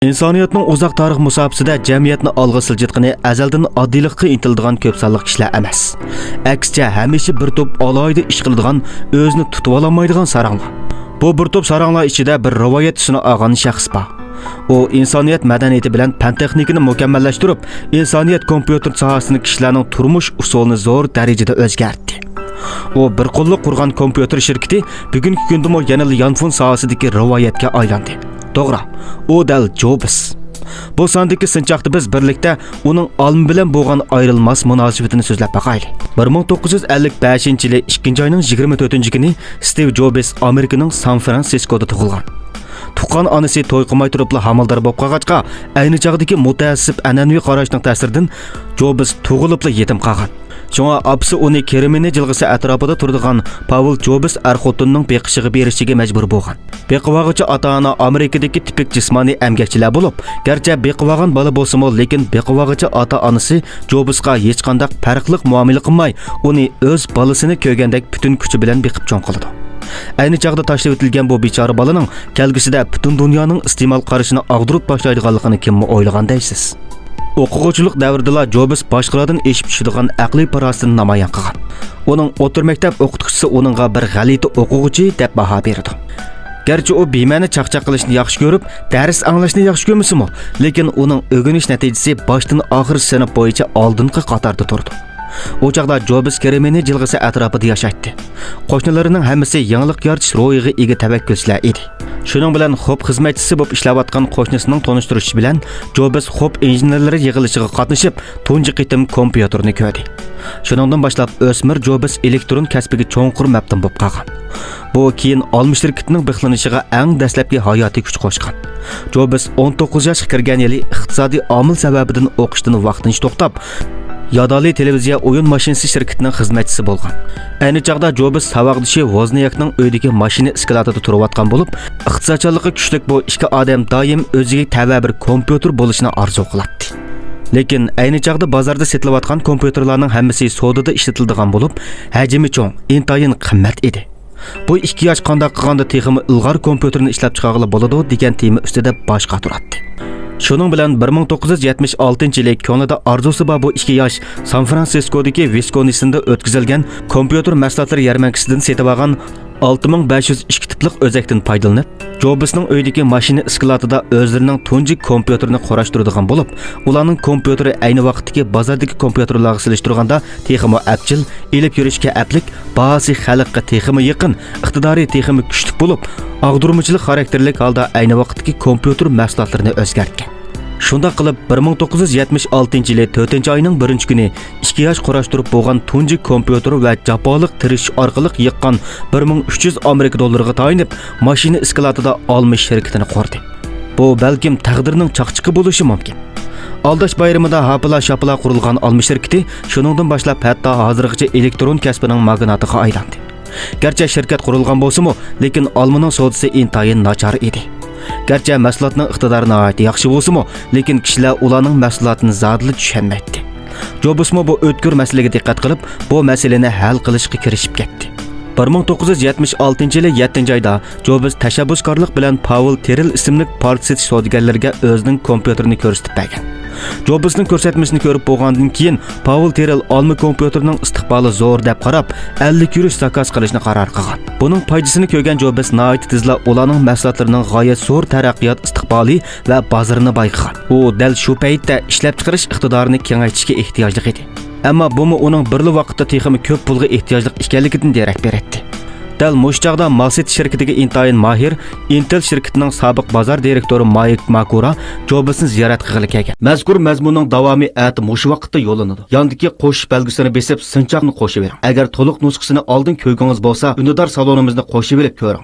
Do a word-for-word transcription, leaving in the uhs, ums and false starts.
ئىنسانىيەتنىڭ ئۇزاق تارىخ مۇساپىسىدە جەمئىيەتنى ئالغا سىلجىتقىنى ئەزەلدىن ئاددىيلىققا ئىنتىلىدىغان كۆپ سانلىق كىشىلەر ئەمەس. ئەكسىچە، ھەمىشە بىر توپ ئالاھىدە ئىش قىلىدىغان، ئۆزىنى تۇتۇۋالالمايدىغان ساراڭلار. بۇ بىر توپ ساراڭلار ئىچىدە بىر رىۋايەت تۈسىنى ئالغان شەخس بار. ئۇ ئىنسانىيەت مەدەنىيىتى بىلەن پەن تېخنىكىنى مۇكەممەللەشتۈرۈپ، ئىنسانىيەت كومپيۇتېر ساھەسىنى كىشىلەرنىڭ تۇرمۇش ئۇسۇلىنى زور دەرىجىدە ئۆزگەرتتى. ئۇ بىر قوللۇق قۇرغان كومپيۇتېر شىركىتى بۈگۈنكى كۈندىمۇ يەنىلا يانفون ساھەسىدىكى رىۋايەتكە ئايلاندى. توغرا، ئۇ دەل جوبس. بۇ ساندىكى سىنچاقتا بىز بىرلىكتە ئۇنىڭ ئالما بىلەن بولغان ئايرىلماس مۇناسىۋىتىنى سۆزلەپ باقايلى. بىر مىڭ توققۇز يۈز ئەللىك بەشىنچى يىلى ئىككىنچى ئاينىڭ يىگىرمە تۆتىنچى كۈنى ستىۋ جوبس ئامېرىكىنىڭ سان فرانسىسكودا تۇغۇلغان. تۇغقان ئانىسى توي قىلماي تۇرۇپلا ھامىلىدار بولۇپ قالغاچقا، ئەينى چاغدىكى مۇتەئەسسىپ ئەنئەنىۋى قاراشنىڭ تەسىرىدىن جوبس تۇغۇلۇپلا يېتىم قالغان. شۇڭا ئاپىسى ئۇنى كرېمېننى جىلغىسى ئەتراپىدا تۇرىدىغان پاۋېل جوبس ئەر خوتۇنىنىڭ بېقىشىغا بېرىشىگە مەجبۇر بولغان. بېقىۋالغۇچى ئاتا-ئانا ئامېرىكىدىكى تىپىك جىسمانىي ئەمگەكچىلەر بولۇپ، گەرچە بېقىۋالغان بالا بولسىمۇ، لېكىن بېقىۋالغۇچى ئاتا-ئانىسى جوبسقا ھېچقانداق پەرقلىق مۇئامىلە قىلماي، ئۇنى ئۆز بالىسىنى كۆرگەندەك پۈتۈن كۈچى بىلەن بېقىپ چوڭ قىلىدۇ. ئەينى چاغدا تاشلىۋېتىلگەن بۇ بىچارە بالىنىڭ كەلگۈسىدە پۈتۈن دۇنيانىڭ ئىستېمال قارىشىنى ئاغدۇرۇپ تاشلايدىغانلىقىنى كىممۇ ئويلىغان دەيسىز؟ ئوقۇغۇچىلىق دەۋرىدىلا جوبس باشقىلاردىن ئېشىپ چۈشىدىغان ئەقلىي پاراسىتىنى نامايان قىلغان. ئۇنىڭ ئوتتۇرا مەكتەپ ئوقۇتقۇچىسى ئۇنىڭغا بىر غەلىتە ئوقۇغۇچى دەپ باھا بېرىدۇ. گەرچە ئۇ بىمەنە چاقچاق قىلىشنى ياخشى كۆرۈپ، دەرس ئاڭلاشنى ياخشى كۆرمىسىمۇ، لېكىن ئۇنىڭ ئۆگىنىش نەتىجىسى باشتىن ئاخىر سىنىپ بويىچە ئالدىنقى قاتاردا تۇرىدۇ. ئۇ چاغدا جوبس كرېمېننى جىلغىسى ئەتراپىدا ياشايتتى. قوشنىلىرىنىڭ ھەممىسى يېڭىلىق يارىتىش روھىغا ئىگە تەۋەككۈلچىلەر ئىدى. شۇنىڭ بىلەن خوب خىزمەتچىسى بولۇپ ئىشلەۋاتقان قوشنىسىنىڭ تونۇشتۇرۇشى بىلەن جوبس خوب ئىنژېنېرلىرى يىغىلىشىغا قاتنىشىپ، تۇنجى قېتىم كومپيۇتېرنى كۆردى. شۇنىڭدىن باشلاپ ئۆسمۈر جوبس ئېلېكترون كەسپىگە چوڭقۇر مەپتۇن بولۇپ قالغان. بۇ كېيىن ئالما شىركىتىنىڭ بىخلىنىشىغا ئەڭ دەسلەپكى ھاياتىي كۈچ قوشقان. جوبس ئون توققۇز ياشقا كىرگەن يىلى ئىقتىسادىي ئامىل سەۋەبىدىن ئوقۇشتىن ۋاقتىنچە توختاپ، يادالى تېلېۋىزىيە ئويۇن ماشىنىسى شىركىتىنىڭ خىزمەتچىسى بولغان. ئەينى چاغدا جوبس ساۋاقدىشى ۋوزنىياكنىڭ ئۆيىدىكى ماشىنا ئىسكىلاتىدا تۇرۇۋاتقان بولۇپ، ئىقتىسادچانلىقى كۈچلۈك بۇ ئىككى ئادەم دائىم ئۆزىگە تەۋە بىر كومپيۇتېر بولۇشنى ئارزۇ قىلاتتى. لېكىن ئەينى چاغدا بازاردا سېتىلىۋاتقان كومپيۇتېرلارنىڭ ھەممىسى سودىدا ئىشلىتىلىدىغان بولۇپ، ھەجمى چوڭ، ئىنتايىن قىممەت ئىدى. بۇ ئىككى ياش قانداق قىلغاندا تېخىمۇ ئىلغار كومپيۇتېرنى ئىشلەپ چىقارغىلى بولىدۇ دېگەن تېما ئۈستىدە باش قاتۇراتتى. شۇنىڭ بىلەن بىر مىڭ توققۇز يۈز يەتمىش ئالتىنچى يىلى كۆڭلىدە ئارزۇسى بار بۇ ئىككى ياش سان فرانسىسكودىكى ۋىسكونسىندا ئۆتكۈزۈلگەن كومپيۇتېر مەھسۇلاتلىرى يەرمەنكىسىدىن سېتىۋالغان ئالتە مىڭ بەش يۈز ئىككى تىپلىق ئۆزەكتىن پايدىلىنىپ، جوبسنىڭ ئۆيىدىكى ماشىنا ئىسكىلاتىدا ئۆزلىرىنىڭ تۇنجى كومپيۇتېرىنى قۇراشتۇرىدىغان بولۇپ، ئۇلارنىڭ كومپيۇتېرى ئەينى ۋاقىتتىكى بازاردىكى كومپيۇتېرلارغا سېلىشتۇرغاندا تېخىمۇ ئەپچىل، ئېلىپ يۈرۈشكە ئەپلىك، باھاسى خەلققە تېخىمۇ يېقىن، ئىقتىدارى تېخىمۇ كۈچلۈك بولۇپ، ئاغدۇرمىچىلىق خاراكتېرلىك ھالدا ئەينى ۋاقىتتىكى كومپيۇتېر مەھسۇلاتلىرىنى ئۆزگەرتكەن. شۇنداق قىلىپ، بىر مىڭ توققۇز يۈز يەتمىش ئالتىنچى يىلى تۆتىنچى ئاينىڭ بىرىنچى كۈنى ئىككى ياش قۇراشتۇرۇپ بولغان تۇنجى كومپيۇتېر ۋە جاپالىق تىرىشىش ئارقىلىق يىغقان بىر مىڭ ئۈچ يۈز ئامېرىكا دوللىرىغا تايىنىپ، ماشىنا ئىسكىلاتىدا ئالما شىركىتىنى قۇردى. بۇ بەلكىم تەقدىرنىڭ چاقچىقى بولۇشى مۇمكىن. ئالداش بايرىمىدا ھاپىلا-شاپىلا قۇرۇلغان ئالما شىركىتى شۇنىڭدىن باشلاپ ھەتتا ھازىرغىچە ئېلېكترون كەسپىنىڭ ماگناتىغا ئايلاندى. گەرچە شىركەت قۇرۇلغان بولسىمۇ، لېكىن ئالمىنىڭ سودىسى ئىنتايىن ناچار ئىدى. گەرچە مەھسۇلاتنىڭ ئىقتىدارى ناھايىتى ياخشى بولسىمۇ، لېكىن كىشىلەر ئۇلارنىڭ مەھسۇلاتىنى زادىلا چۈشەنمەيتتى. جوبسمۇ بۇ ئۆتكۈر مەسىلىگە دىققەت قىلىپ، بۇ مەسىلىنى ھەل قىلىشقا كىرىشىپ كەتتى. بىر مىڭ توققۇز يۈز يەتمىش ئالتىنچى يىلى يەتتىنچى ئايدا جوبس تەشەببۇسكارلىق بىلەن پاۋېل تېرىل ئىسىملىك پارچە سېتىش سودىگەرلىرىگە ئۆزىنىڭ كومپيۇتېرىنى كۆرسىتىپ بەرگەن. جوبسنىڭ كۆرسەتمىسىنى كۆرۈپ بولغاندىن كېيىن، پاۋېل تېرىل ئالما كومپيۇتېرنىڭ ئىستىقبالى زور دەپ قاراپ، ئەللىك يۈرۈش زاكاز قىلىشنى قارار قىلغان. بۇنىڭ پايدىسىنى كۆرگەن جوبس ناھايىتى تېزلا ئۇلارنىڭ مەھسۇلاتلىرىنىڭ غايەت زور تەرەققىيات ئىستىقبالى ۋە بازىرىنى بايقىغان. ئۇ دەل شۇ پەيتتە ئىشلەپچىقىرىش ئىقتىدارىنى كېڭەيتىشكە ئېھتىياجلىق ئىدى. ئەمما بۇمۇ ئۇنىڭ بىرلا ۋاقىتتا تېخىمۇ كۆپ پۇلغا ئېھتىياجلىق ئىكەنلىكىدىن دېرەك بېرەتتى. دەل مۇشۇ چاغدا مال سېتىش شىركىتىگە ئىنتايىن ماھىر ئىنتېل شىركىتىنىڭ سابىق بازار دىرېكتورى مايك ماكۇرا جوبسنى زىيارەت قىلغىلى كەلگەن. مەزكۇر مەزمۇننىڭ داۋامى ئەتە مۇشۇ ۋاقىتتا يوللىنىدۇ. ياندىكى قوشۇش بەلگىسىنى بېسىپ، سىنچاقنى قوشۇۋېرىڭ. ئەگەر تولۇق نۇسخىسىنى ئالدىن كۆرگۈڭىز بولسا، ئۈندىدار سالونىمىزنى قوشۇۋېلىپ كۆرۈڭ.